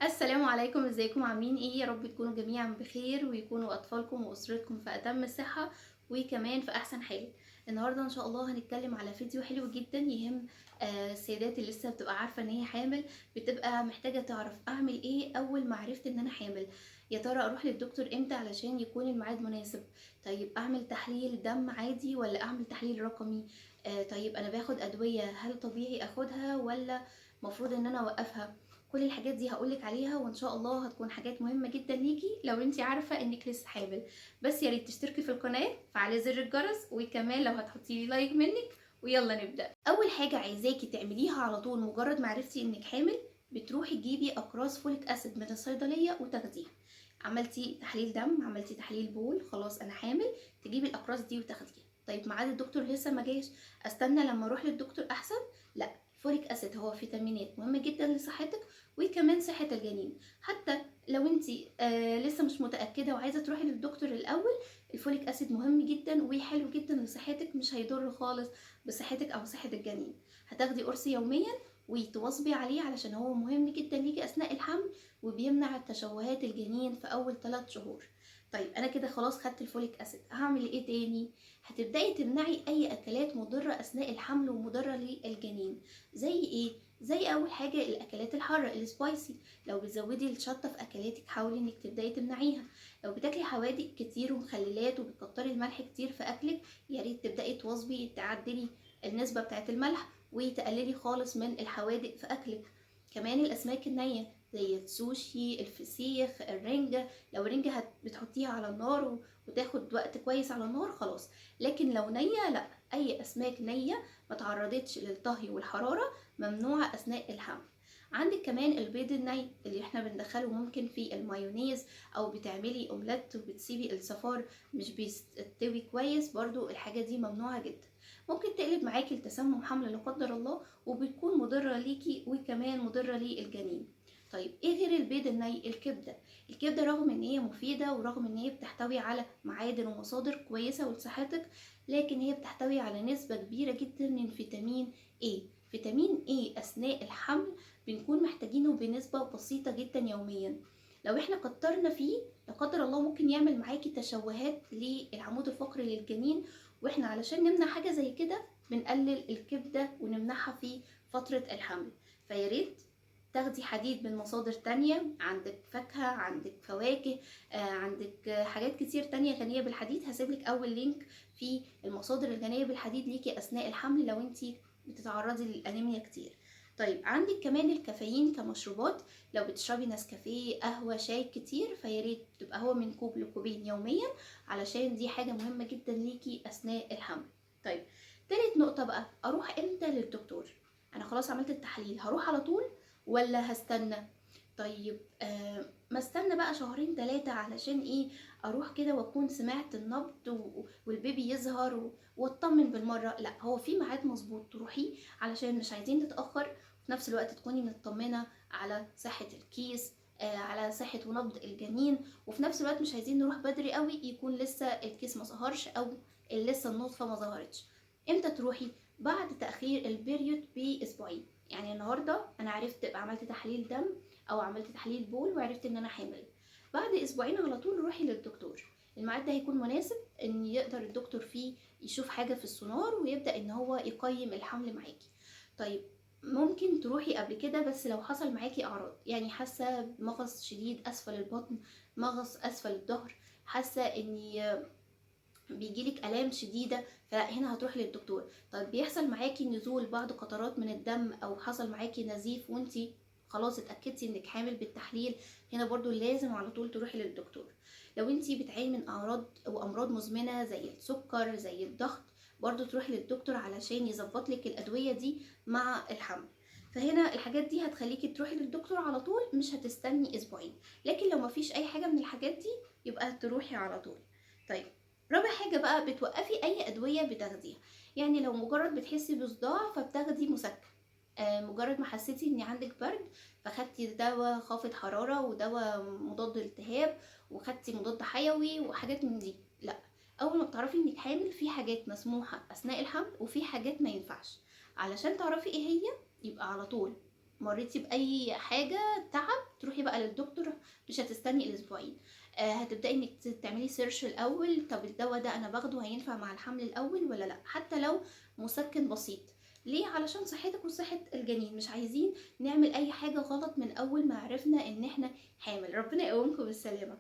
السلام عليكم، ازيكم؟ عاملين ايه؟ يا رب تكونوا جميعا بخير ويكونوا اطفالكم واسرتكم في اتم الصحة وكمان في احسن حال. النهارده ان شاء الله هنتكلم على فيديو حلو جدا يهم السيدات اللي لسه بتبقى عارفه ان هي حامل، بتبقى محتاجه تعرف اعمل ايه اول ما عرفت ان انا حامل. يا ترى اروح للدكتور امتى علشان يكون الميعاد مناسب؟ طيب اعمل تحليل دم عادي ولا اعمل تحليل رقمي؟ طيب انا باخد ادوية، هل طبيعي اخدها ولا مفروض ان انا اوقفها؟ كل الحاجات دي هقولك عليها، وان شاء الله هتكون حاجات مهمة جدا ليكي لو انتي عارفة انك لسه حامل. بس يا ريت تشتركي في القناة، فعلي زر الجرس، وكمان لو هتحطي لي like منك. ويلا نبدأ. اول حاجة عايزاكي تعمليها على طول مجرد ما عرفتي انك حامل، بتروحي تجيبي اقراص folic acid من الصيدلية وتاخديها. عملتي تحليل دم، عملتي تحليل بول، خلاص انا حامل، تجيبي الاقراص دي وتاخديها. طيب ميعاد الدكتور لسه ما جاش، استنى لما اروح للدكتور احسن؟ لا، folic acid هو فيتامينات مهمة جدا لصحتك وكمان صحة الجنين. حتى لو انت لسه مش متاكدة وعايزه تروحي للدكتور الاول، ال folic acid مهم جدا وحلو جدا لصحتك، مش هيضر خالص بصحتك او صحة الجنين. هتاخدي قرص يوميا وتواظبي عليه علشان هو مهم جدا ليكي اثناء الحمل وبيمنع تشوهات الجنين في اول 3 شهور. طيب انا كده خلاص خدت ال folic acid، هعمل ايه تاني؟ هتبداي تمنعي اي اكلات مضرة اثناء الحمل ومضره للجنين. زي ايه؟ زي اول حاجة الاكلات الحارة ال spicy، لو بتزودي الشطه في اكلاتك حاولي انك تبداي تمنعيها. لو بتاكلي حوادق كتير ومخللات وبتكتري الملح كتير في اكلك، يا ريت تبداي تواظبي تعدلي النسبة بتاعه الملح وتقللي خالص من الحوادق في اكلك. كمان الاسماك النية زي السوشي، الفسيخ، الرنجة، لو الرنجة بتحطيها على النار وتاخد وقت كويس على النار خلاص، لكن لو نية لا، اي اسماك نية ما تعرضتش للطهي والحرارة ممنوعة اثناء الحمل. عندك كمان البيض الني اللي احنا بندخله ممكن في المايونيز، او بتعملي اومليت وبتسيبي الصفار مش بيستوي كويس، برضو الحاجة دي ممنوعة جدا، ممكن تقلب معاكي لتسمم حمل لا قدر الله، وبتكون مضرة ليكي وكمان مضرة للجنين. طيب ايه غير البيض الني؟ الكبدة. الكبدة رغم ان هي مفيدة ورغم ان هي بتحتوي على معادن ومصادر كويسة ولصحتك، لكن هي بتحتوي على نسبة كبيرة جدا من فيتامين A. فيتامين A اثناء الحمل بنكون محتاجينه بنسبة بسيطة جدا يوميا، لو احنا كترنا فيه لا قدر الله ممكن يعمل معاكي تشوهات للعمود الفقري للجنين، واحنا علشان نمنع حاجة زي كده بنقلل الكبدة ونمنعها في فترة الحمل. فياريت تاخدي حديد من مصادر تانية، عندك فاكهة، عندك فواكه، عندك حاجات كتير تانية غنية بالحديد. هسيبلك اول link في المصادر الغنية بالحديد ليكي اثناء الحمل لو انتي بتتعرضي للانيميا كتير. طيب عندك كمان الكافيين كمشروبات، لو بتشربي نسكافيه، قهوة، شاي كتير، فياريت تبقى هو من كوب لكوبين يوميا علشان دي حاجة مهمة جدا ليكي اثناء الحمل. طيب تالت نقطة بقى، اروح امتى للدكتور؟ انا خلاص عملت التحليل، هروح على طول ولا هستنى؟ طيب ما استنى بقى 2 3 علشان ايه؟ اروح كده واكون سمعت النبض والبيبي يظهر واطمن بالمرة. لا، هو في ميعاد مظبوط تروحيه علشان مش عايزين نتاخر، وفي نفس الوقت تكوني مطمنه على صحة الكيس، على صحة ونبض الجنين، وفي نفس الوقت مش عايزين نروح بدري قوي يكون لسه الكيس ما ظهرش او لسه النطفة ما ظهرتش. امتى تروحي؟ بعد تاخير ال period باسبوعين. يعني النهارده انا عرفت، عملت تحليل دم او عملت تحليل بول وعرفت ان انا حامل، بعد اسبوعين على طول روحي للدكتور. الميعاد ده هيكون مناسب ان يقدر الدكتور فيه يشوف حاجة في السونار ويبدا ان هو يقيم الحمل معاكي. طيب ممكن تروحي قبل كده بس لو حصل معاكي اعراض، يعني حاسه بمغص شديد اسفل البطن، مغص اسفل الظهر، حاسه ان بيجيلك الام شديدة، فهنا هتروحي للدكتور. طيب بيحصل معاكي نزول بعض قطرات من الدم او حصل معاكي نزيف وانتي خلاص اتاكدتي انك حامل بالتحليل، هنا برضو لازم على طول تروحي للدكتور. لو انتي بتعاني من اعراض وامراض مزمنة زي السكر زي الضغط، برضو تروحي للدكتور علشان يظبط لك الادوية دي مع الحمل. فهنا الحاجات دي هتخليكي تروحي للدكتور على طول، مش هتستني اسبوعين. لكن لو مفيش اي حاجة من الحاجات دي يبقى تروحي على طول. طيب رابع حاجة بقى، بتوقفي أي أدوية بتاخديها. يعني لو مجرد بتحسي بصداع فبتاخدي مسكن، مجرد ما حسيتي ان عندك برد فخدتي دواء خافض حرارة ودواء مضاد التهاب وخدتي مضاد حيوي وحاجات من دي، لا، اول ما بتعرفي انك حامل في حاجات مسموحة اثناء الحمل وفي حاجات ما ينفعش. علشان تعرفي ايه هي يبقى على طول مريتي باي حاجة تعب تروحي بقى للدكتور، مش هتستني الاسبوعين. هتبداي انك تعملي search الاول، طب الدواء ده انا باخده هينفع مع الحمل الاول ولا لا، حتى لو مسكن بسيط. ليه؟ علشان صحتك وصحة الجنين، مش عايزين نعمل اي حاجة غلط من اول ما عرفنا ان احنا حامل. ربنا يقومكم بالسلامة.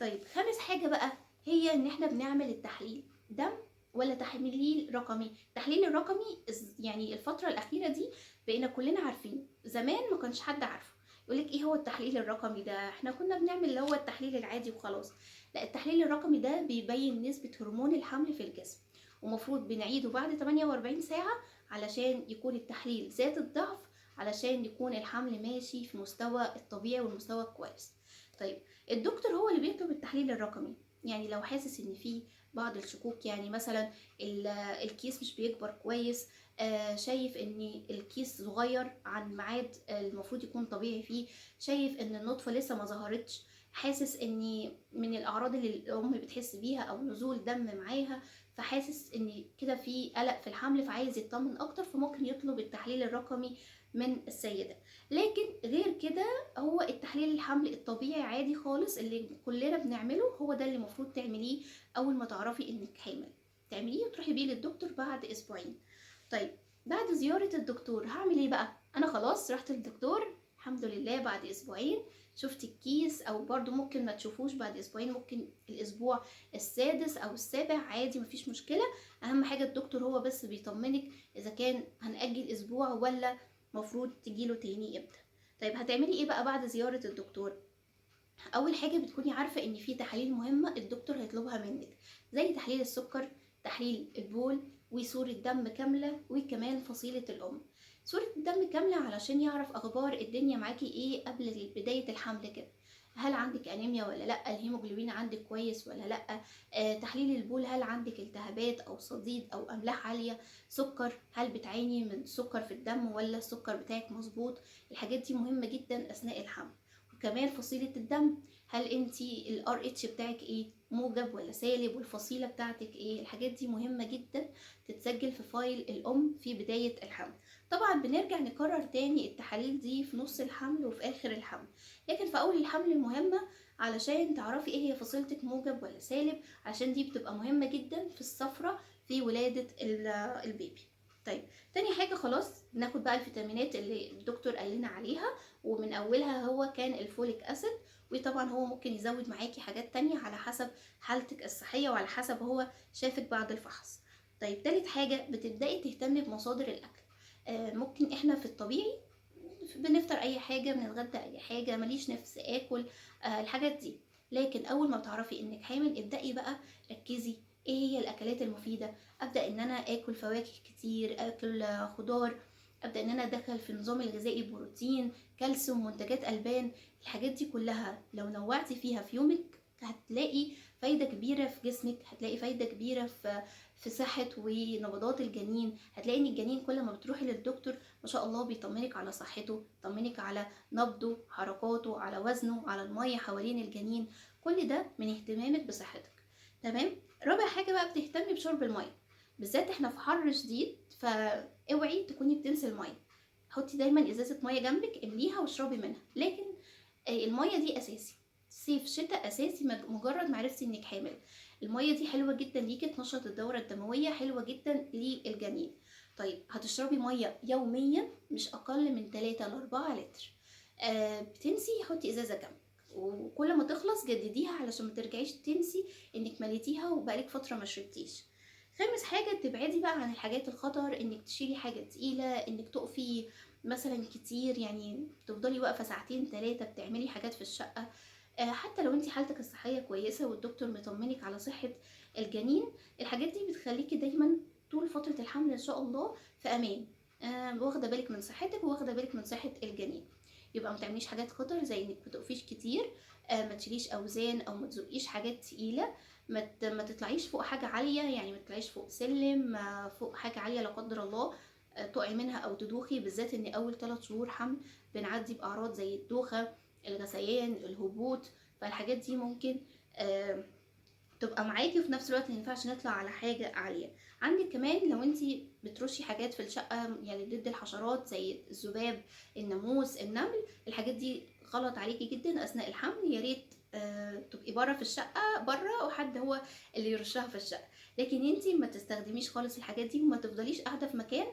طيب خامس حاجة بقى هي ان احنا بنعمل التحليل دم ولا تحليل رقمي. التحليل الرقمي يعني الفترة الأخيرة دي بقينا كلنا عارفين، زمان ما كانش حد عارفه. يقولك ايه هو التحليل الرقمي ده؟ احنا كنا بنعمل اللي هو التحليل العادي وخلاص. لا، التحليل الرقمي ده بيبين نسبة هرمون الحمل في الجسم، ومفروض بنعيده بعد 48 ساعة علشان يكون التحليل زاد الضعف، علشان يكون الحمل ماشي في مستوى الطبيعي والمستوى الكويس. طيب الدكتور هو اللي بيطلب التحليل الرقمي، يعني لو حاسس ان في بعض الشكوك، يعني مثلا الكيس مش بيكبر كويس، شايف ان الكيس صغير عن ميعاد المفروض يكون طبيعي فيه، شايف ان النطفة لسه ما ظهرتش، حاسس ان من الاعراض اللي الام بتحس بيها او نزول دم معاها، فحاسس ان كده في قلق في الحمل، فعايز يطمن اكتر، فممكن يطلب التحليل الرقمي من السيدة. لكن غير كده هو التحليل الحمل الطبيعي عادي خالص اللي كلنا بنعمله، هو ده اللي المفروض تعمليه اول ما تعرفي انك حامل، تعمليه وتروحي بيه للدكتور بعد اسبوعين. طيب بعد زيارة الدكتور هعمل ايه بقى؟ انا خلاص رحت للدكتور الحمد لله بعد اسبوعين، شفت الكيس، او برضو ممكن ما تشوفوش بعد اسبوعين، ممكن الاسبوع السادس او السابع عادي مفيش مشكلة. اهم حاجة الدكتور هو بس بيطمنك اذا كان هنأجل اسبوع ولا مفروض تجيله تاني امتى. طيب هتعملي ايه بقى بعد زيارة الدكتور؟ اول حاجة بتكوني عارفة ان في تحاليل مهمة الدكتور هيطلبها منك، زي تحليل السكر، تحليل البول، وصورة دم كاملة، وكمان فصيلة الأم. صورة الدم كاملة علشان يعرف أخبار الدنيا معاكي إيه قبل بداية الحمل كده، هل عندك أنيميا ولا لأ، الهيموجلوبين عندك كويس ولا لأ، تحليل البول هل عندك التهابات أو صديد أو أملاح عالية، سكر هل بتعاني من سكر في الدم ولا السكر بتاعك مظبوط. الحاجات دي مهمة جدا أثناء الحمل. وكمان فصيلة الدم، هل انتي ال RH بتاعك ايه، موجب ولا سالب، والفصيلة بتاعتك ايه. الحاجات دي مهمة جدا تتسجل في file الأم في بداية الحمل. طبعا بنرجع نكرر تاني التحاليل دي في نص الحمل وفي آخر الحمل، لكن في أول الحمل مهمة علشان تعرفي ايه هي فصيلتك، موجب ولا سالب، عشان دي بتبقى مهمة جدا في السفرة في ولادة البيبي. طيب تاني حاجة خلاص ناخد بقى الفيتامينات اللي الدكتور قال لنا عليها، ومن أولها هو كان ال folic acid، وطبعا هو ممكن يزود معاكي حاجات تانية على حسب حالتك الصحية وعلى حسب هو شافك بعد الفحص. طيب تالت حاجة بتبدأي تهتمي بمصادر الأكل. ممكن احنا في الطبيعي بنفطر أي حاجة، بنتغدى أي حاجة، ماليش نفس آكل، الحاجات دي. لكن أول ما تعرفي إنك حامل ابدأي بقى ركزي ايه هي الأكلات المفيدة. أبدأ إن أنا آكل فواكه كتير، آكل خضار، أبدأ إن أنا أدخل في النظام الغذائي بروتين، كالسيوم، منتجات ألبان. الحاجات دي كلها لو نوعتي فيها في يومك هتلاقي فايدة كبيرة في جسمك، هتلاقي فايدة كبيرة في صحة ونبضات الجنين. هتلاقي ان الجنين كل ما بتروحي للدكتور ما شاء الله بيطمنك على صحته، بيطمنك على نبضه، حركاته، على وزنه، على المية حوالين الجنين. كل ده من اهتمامك بصحتك. تمام. رابع حاجة بقى بتهتمي بشرب المية، بالذات احنا في حر شديد، فاوعي تكوني بتنسي المية. حطي دايما ازازة مية جنبك، امليها واشربي منها. لكن المية دي اساسي، صيف شتاء اساسي. مجرد ما عرفتي انك حامل، المية دي حلوة جدا ليكي، تنشط الدورة الدموية، حلوة جدا للجنين. طيب هتشربي مية يوميا مش اقل من 3 ل 4 لتر. بتنسي حطي ازازة جنبك، وكل ما تخلص جدديها علشان ما ترجعيش تنسي انك مليتيها وبقالك فترة ما شربتيش. خامس حاجة تبعدي بقى عن الحاجات الخطر، انك تشيلي حاجة تقيلة، انك تقفي مثلا كتير، يعني تفضلي واقفة ساعتين 3 بتعملي حاجات في الشقة. حتى لو انتي حالتك الصحية كويسة والدكتور مطمنك على صحة الجنين، الحاجات دي بتخليكي دايما طول فترة الحمل ان شاء الله في امان، واخدة بالك من صحتك وواخدة بالك من صحة الجنين. يبقى ما تعمليش حاجات خطر زي انك ما تقفيش كتير، ما تشيليش اوزان او ما تزقيش حاجات تقيلة، ما تطلعيش فوق حاجة عالية، يعني ما تطلعيش فوق سلم، فوق حاجة عالية لا قدر الله، تقعي منها او تدوخي، بالذات ان اول 3 شهور حمل بنعدي باعراض زي الدوخه، الغثيان، الهبوط، فالحاجات دي ممكن تبقى معاكي، وفي نفس الوقت ما ينفعش نطلع على حاجة عالية. عندك كمان لو انتي بترشي حاجات في الشقة يعني ضد الحشرات زي الذباب، الناموس، النمل، الحاجات دي غلط عليكي جدا اثناء الحمل. يا ريت تبقي بره في الشقة، بره وحد هو اللي يرشها في الشقة، لكن انتي ما تستخدميش خالص الحاجات دي، وما تفضليش قاعدة في مكان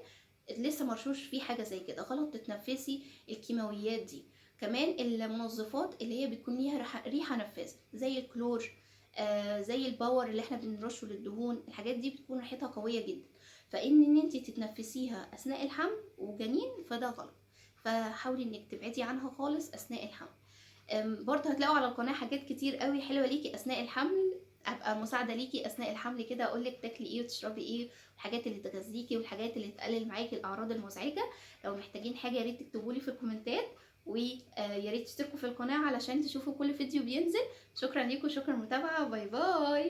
لسه مرشوش فيه حاجة زي كده، غلط تتنفسي الكيماويات دي. كمان المنظفات اللي هي بتكون ليها ريحه نفاذه زي الكلور، زي الباور اللي احنا بنرشه للدهون، الحاجات دي بتكون ريحتها قوية جدا، فان انت تتنفسيها اثناء الحمل وجنين فده غلط، فحاولي انك تبعدي عنها خالص اثناء الحمل. برضه هتلاقوا على القناة حاجات كتير قوي حلوة ليكي اثناء الحمل، ابقى مساعدة ليكي اثناء الحمل كده، اقولك تاكلي ايه وتشربي ايه، والحاجات اللي تغذيكي والحاجات اللي تقلل معاكي الاعراض المزعجة. لو محتاجين حاجة يا ريت تكتبولي في الكومنتات، ويا ريت تشتركوا في القناة علشان تشوفوا كل فيديو بينزل. شكرا ليكم، شكرا للمتابعة، bye bye.